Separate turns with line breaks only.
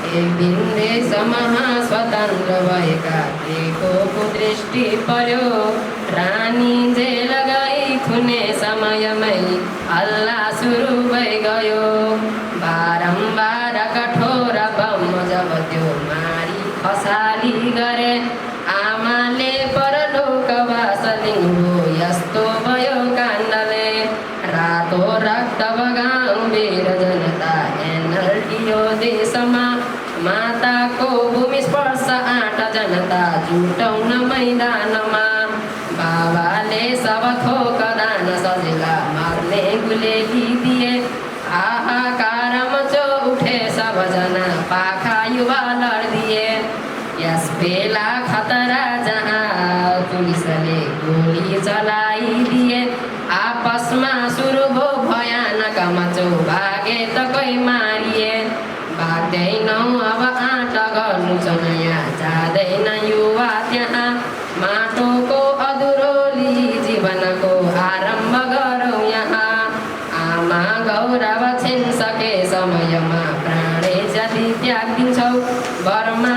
एक दिन देशमा स्वतन्त्र भएका को कुदृष्टि पर्यो। रानी जेल गई खुने समयमै हल्ला सुरु भइगयो। बारम्बार कठोर बम जब त्यो मारी खसाली गरे। आमाले परलोकवास लिङ्गो यस्तो भयो काण्डले। रातो रक्त बगाऊ वीर जनता एनर्टियो देशमा। माताको भूमि स्पर्श आँट जनता जुटाउन मैदानमा। बाबाले सब थोक दान सजिला मार्ने गुलेली दिए। हाहाकार मचो उठे सबजना पाखा युवा लडिदिए। यस बेला खतरा जहाँ पुलिसले गोली चलाइदिए। आपसमा सुरु भो भयानक मचो भागे त कोही मारिए। भाग्दैनौ अब आँट गर्नु छ नयाँ जाँदैन युवा त्यहाँ। माटोको अधुरोली जीवनको आरम्भ गरौँ यहाँ। आमा गौरव छिनसके समयमा प्राणै जति त्याग दिन्छौ। बर्मा